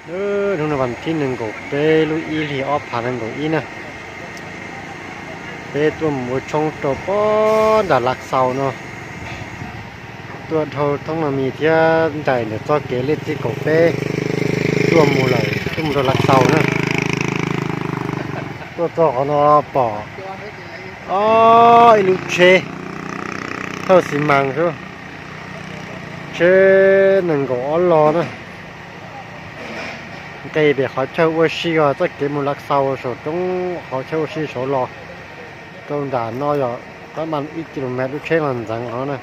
Hnub no vas thib nees nkaum peb lub ib hlis ob phav nees nkaum ib na, peb tuaj mus ua tshoob rau pob nram Lav Xaus no. Tuaj dhau thoob no mis thiab ncaim ntawm txoj kev lej txij kaum peb tuaj mus lawm, tuaj mus rau Lav Xaus na. Tuaj txog qhov no pom ob ib lub tsheb thauj xi mas xwb, tsheb nees nkaum ob lo na. Nqes pem qhov chaw ua si os, txoj kev mus Lav Xaus saum roob, qhov chaw ua si saud los rau nram no yog qab mas ib kilomev lub tsheb los ntxeev qhov na.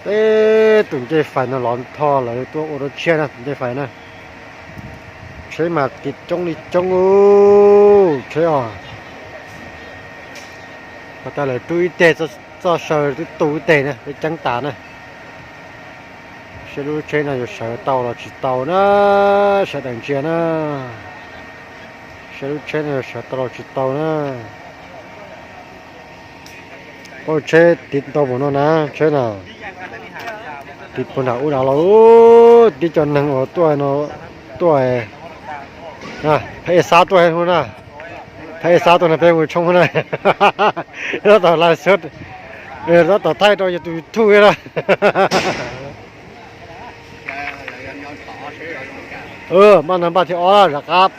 Peb tus ncej fais no los nrho lawv tuaj ua rau tshiab na, tus ncej fais na. Tsheb mas tiv coob li coob, tsheb os. Pas tas lawv rub ib teg, txoj saw twb tu ib teg na, peb ceeb tas na. Saib lub tsheb no yuav sawv tau los tsis tau na, sawv daws ntsia na. Saib lub tsheb no yuav sawv tau los tsis tau na. Ua tsheb tiv ntau mus no na, tsheb na, tiv puag nram ub nrad los, tib co neeg uas tuaj no, tuaj, phab ej xab tuaj hu na, phab ej xab tuaj no peb mus tshoob na. Tab tom live shoot, tab tom thaij rau yog tus YouTube na. Npaj no npaj thib ob, zam qab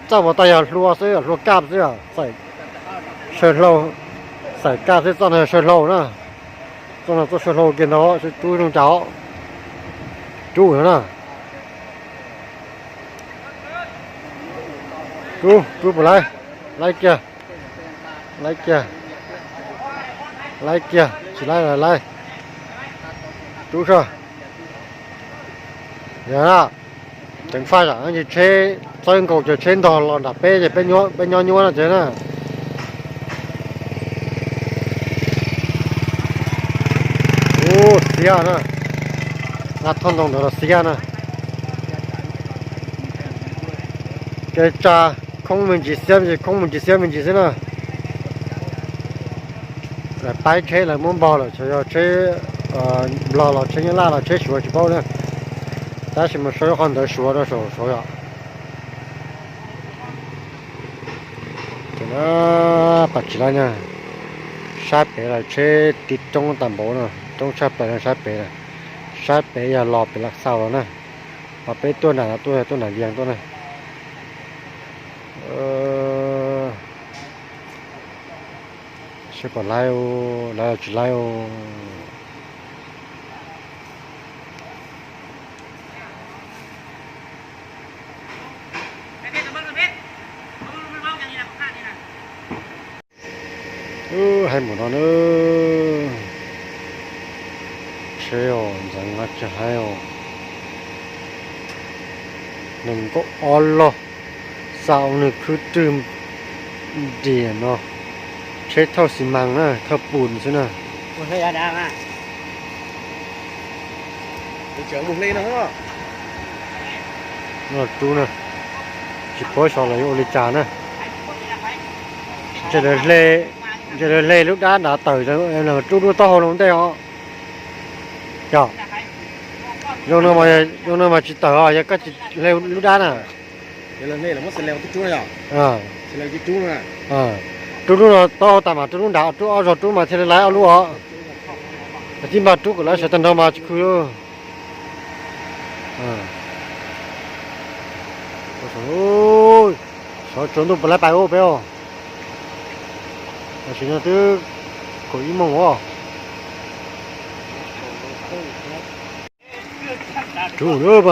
txoj uas tag yog hlua xwb, hlua kaj xwb, saw hlau, xaim kaj xwb, txoj no yog saw hlau na. Txoj no txoj saw hlau kiag ntag, rub zoo cas os. Rub no na. Rub, rub puas laib? Laib kiag. Laib kiag. Laib kiag, tsis laib los laib. Rub soj. Yog na, ceev faj zam tsheb txawb nkaus ces tsheb ntog los nram peb ces peb nyob nyuab no ces na. Ub, xiab na. Nqa thoj ntoo ntawd los xiab na. Kev tsa khoob me ntsis xiab me ntsis, khoob me ntsis xiab me ntsis xwb na. Lawv paib tsheb lawv muab npog lawm, xyov yog tsheb Nplog los tsheb Nyab Laj los tsheb Suav tsis paub na. Tab sis mas sau qhov ntawv Suav rau saum Suav yom. Ces na, pab tsis laib na, sab pem los tsheb tiv roob tag npaum no, roob tshaj plaws no sab pem na, sab pem yog los pem Lav Xaus los na, ho peb tuaj nram no tuaj, tuaj nram Vias tuaj na. Seb puas laib, laib los tsis laib. Hais npaum no na, tsheb os ntxeev no tsis hais os. Nees nkaum ob log, xa ua nws khwb rwg ntiam no. Tsheb thauj xi mas na, thauj pus xwb na. Rub na, tsis paub xyov lawv yuav ua li cas na. Ntshe lawv hle lub dab nrad tawm, rub lub taub hau no ua ntej os. Yog, zoo no mas tsis tawm os, yog koj tsis hle lub dab na. Rub lub no taub hau tas mas rub lub nrad, rub ob zaug rub mas thiaj li laib ob lub os. Tib npaj rub kom lawv sawv tag nrho mas tsis khw. Xyov tsaus ntuj puas laib pais ua peb os. Tam sim no twb kaum ib moos os. Rub, rub,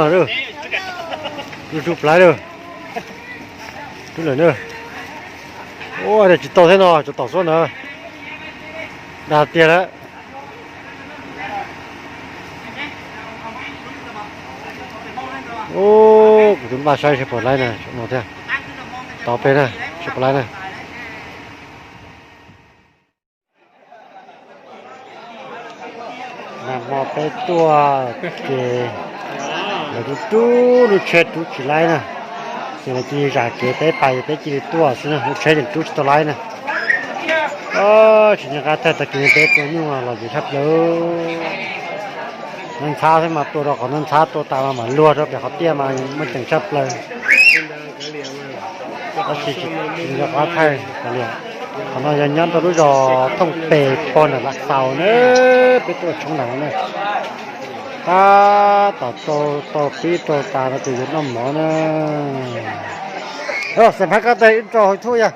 rub plaiv lawm. Rub lawm na. Ua tsis tau thiab no, tsuas tom xuab ntawd. Dag tiag lawm. Kuv twb npaj saib seb puas laib na, no thiab. Tov peb na, seb puas laib na. Nag hmo peb tuaj ces lawv rub rub lub tsheb rub tsis laib na, ces lawv cia li zam kev peb pais, peb cia li tuaj xwb na, lub tsheb yeej rub tsis tau laib na. Tsis nco qab thaij tag kis no peb tua nyuj los yus tshaj plaws. Nab ntxhab xwb mas tua rau qhov nab ntxhab tua tas mas mam luag rau pem qhov tiaj mas muaj ceem tshaj plaws. Tab sis tsis yog qhov thaij kav liam. Qhov no yog nyob rau lub zos Thooj Pes pog nram Lav Xaus na, peb tuaj tshoob nram no na. Tab tom tau tau pib rau tas no ces yuav noj mov na. Xeem Phab Kab Teg ib tso hauv thuj yog.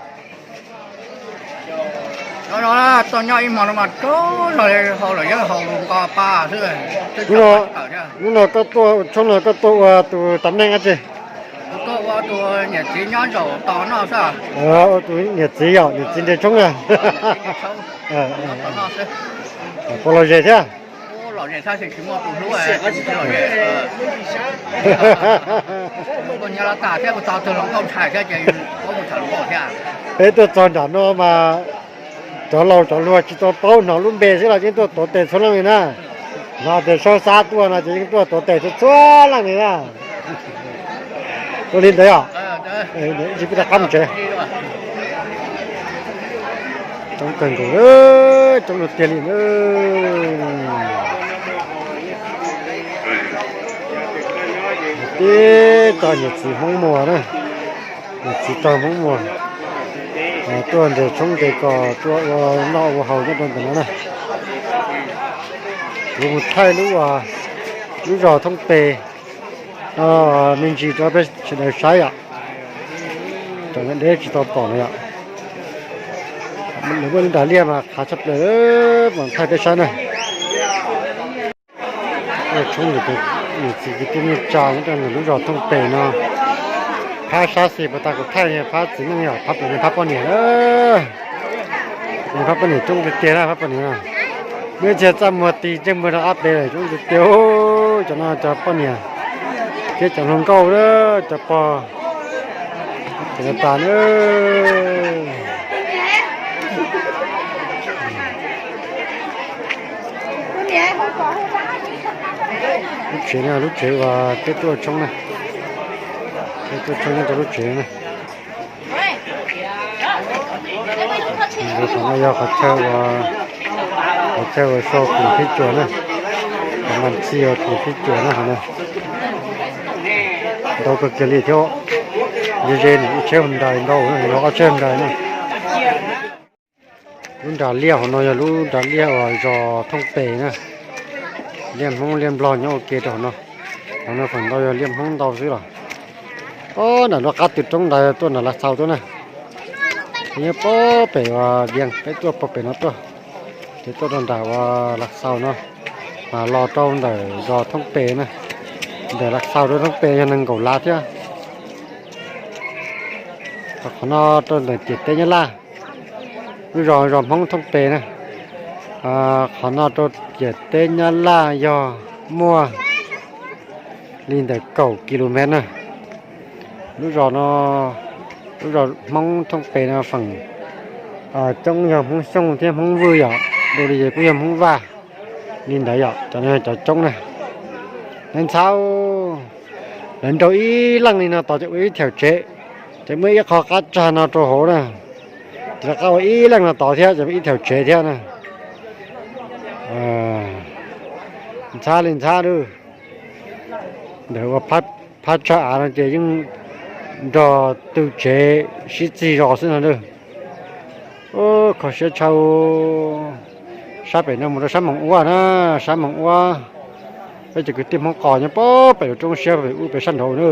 Tau nyob ib hmo no mas tsaug zog li, hau los yeej hau nqo pa xwb. Hnub no koj tuaj ua tshoob no koj tuaj ua tus tam neej dab tsi? Tuaj ua tus niam txiv nyob zaum tos noj xwb. Ua tus niam txiv yom, niam txiv nres tshoob na. Puas lom zem thiab? Peb tuaj txog nram no mas cov laus cov hluas tsis tau paub hnov lub npe xwb los yeej tuaj tuav tes txhua leej li na. Hnov tias Saub Xab tuaj no ces yeej tuaj tuav tes txhua txhua leej li na. Ua li ntawd os. Ib ntsis peb rov qab mus tsev. Coob kawg nkaus, coob tiag tiag li na. Tib tog niam txiv Hmoob Muas na, niam txiv tog Hmoob Muas tuaj nres tshoob nres kos tuaj ua noj ua haus nyob rau ntawm no na. Kuv mus thaij lub, lub zos Thoob Pes no me ntsis rau peb sawv daws saib yom. Tam deb tsis tau pom no yom. Lawv muaj lub nras liaj mas qhav tshaj plaws, mam thaij peb saib na. Tshoob niam txiv kwv tij neej tsa nyob rau ntawm lub zos Thoob Pes no. Phab sab xis puas tas kuv thaij phab txiv neej yom, phab pem no phab poj niam na. Phab poj niam coob tiag tiag na, phab poj niam na. Muaj ib txhia txaj muag ti ntsej muag rau qab pem lawm, coob tiag tiag. Cov no cov poj niam thiab cov hluas nkauj na, cov pog. Ces tas na. Lub tsev no lub tsev uas peb tuaj tshoob na, peb tuaj tshoob nyob rau lub tsev na. Qhov no yog qhov chaw uas, qhov chaw uas sau tus phib cuas na, qhov mas txij tus phib cuas na, qhov no ntau kawg kiag li thiab. Ze ze nws ib tsheb Hyundai ntau, ob tsheb Hyundai na. Lub nras liaj hauv no yog lub nras liaj uas zos Thoob Pes na. Liaj Hmoob liaj Nplog nyob ua ke rau hauv no. Hauv no feem ntau yog liaj Hmoob ntau xwb los. Ob, nram lub qab tw roob ntawd tuaj nram Lav Xaus tuaj na. Nyob pog pem uas Vias, peb tuaj pog pem no tuaj. Ces tuaj rau nram uas Lav Xaus no, mas los rau ntawm zos Thoob Pes na. Ntawm Lav Xaus rau Thoob Pes yog nees nkaum lav thiab. Qhov no rau ntawm ciam teb Nyab Laj, lub zos zos Hmoob Thoob Pes na. Qhov no rau ciam teb Nyab Laj yog muaj li ntawm kaum ki lu mev na. Lub zos no, lub zos Hmoob Thoob Pes no feem coob yog Hmoob Xyooj thiab Hmoob Vwj yom, dua li ces kuj yog Hmoob Vaj li ntawd yom. Cov no yog cov coob na. Nab ntxhab, lawv nrau ib leej li no tod ces ua ib thaum tsev, ces muaj ib qho qab tsag no rau hauv na, ces rov qab ua ib leej no tod thiab ces ib thaum tsev thiab na. Ntxhab li ntxhab lawm. Ntawm uas phab tsag av no ces yeej nrog tw tsev sib txig zos xwb no lawm. Kho siab tshaj. Sab pem no mus rau sab Moos Ua na, sab Moos Ua. Peb cov kwv tij Hmoob Qos nyob pog pem roob siab pem ub pem sab nraud na.